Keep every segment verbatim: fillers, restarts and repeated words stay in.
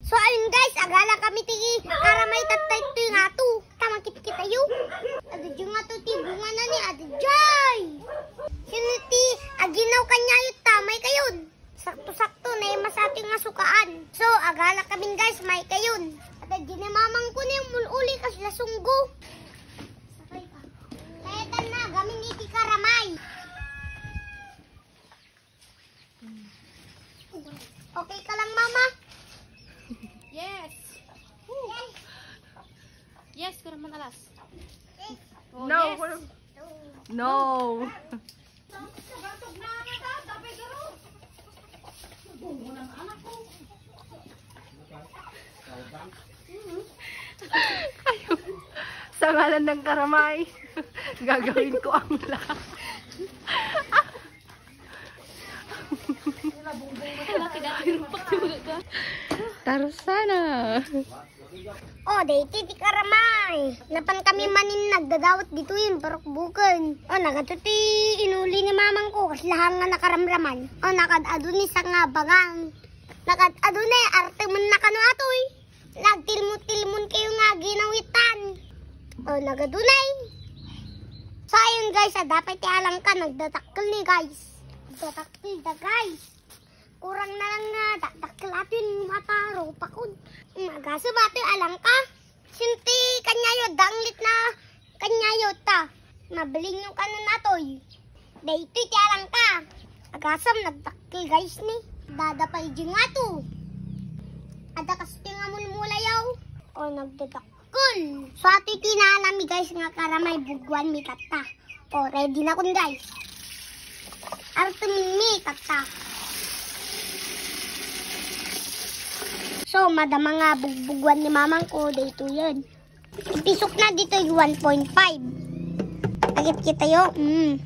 So, ayun guys, agala kami ti karamay tatta itoy nga to. Tama, kitkitayo. Adda diay nga to ti bunga na ni Ate Joy. Sino ti aginaw kaniayo ta, maikayon? Sakto-sakto, naimas atoy nga sukaan. So, agala kami guys, maikayon. Adda diay ni mamang ko ni mul-uli kas lasunggo. Kaya tan na, gamin iti karamay. Okay ka lang, Mama? Yes. Yes, karaman alas. Oh, no, yes. No. Ayaw. Sa ngalan ng karamay, gagawin ko ang lahat. Tarsana. Oh, daytoy ti karamay. Napan kami manin nagdadawat ditoy, parukbuken. Oh, nagadu ti inuli ni mamang ko, kas lahang nga nakaramraman. Oh, nagad-adu ni sanga bagang. Nagad-adu ni, artemen na kano atoy. Nagtilmon-tilmon kayo nga ginawitan. Oh, nagadu ni. So, ayun guys, adda pay ti alangka, nagdadakkel ni guys. Nagdadakkel da guys. Kurang na lang nga, dakdakkel atoy ni mata, rupakon. Mm, agasem atoy alangka. Sino ti kaniayo, danglit na kaniayo ta. Mabalinyo kanen atoy. Daytoy ti alangka. Agasem, nagdakkel guys ni. Dada pay diay nga to. Adda kastoy nga mulmulayaw. O, nagdadak- Cool! So, atoy ti naalami guys nga karamay, bugwan mi tatta. O, ready na kun guys. Artemen mi tatta. So, madama nga bugbugwan ni mamang ko, daytoyen. Pisok na ditoy one point five. Agit kitayo, mm.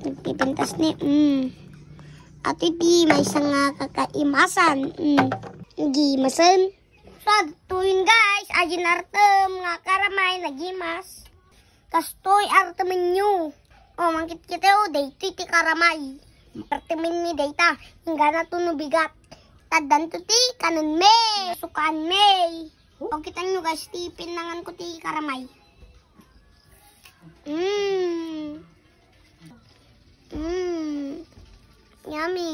Nagpipintas ni, mm. Atoy ti maysa nga kakaimasan, mm. Gimasen. So, adtoyen guys, adda inartem nga karamay nagimas. Kastoy, artemenyo. O, mangkitkitayo, daytoy ti karamay. Artemen mi dayta, inggana to no bigat. Taddan to ti kanen mi. Sukaan mi. O, kitanyo guys, ti pinnangan ko ti karamay. Mm. Mm. Yummy.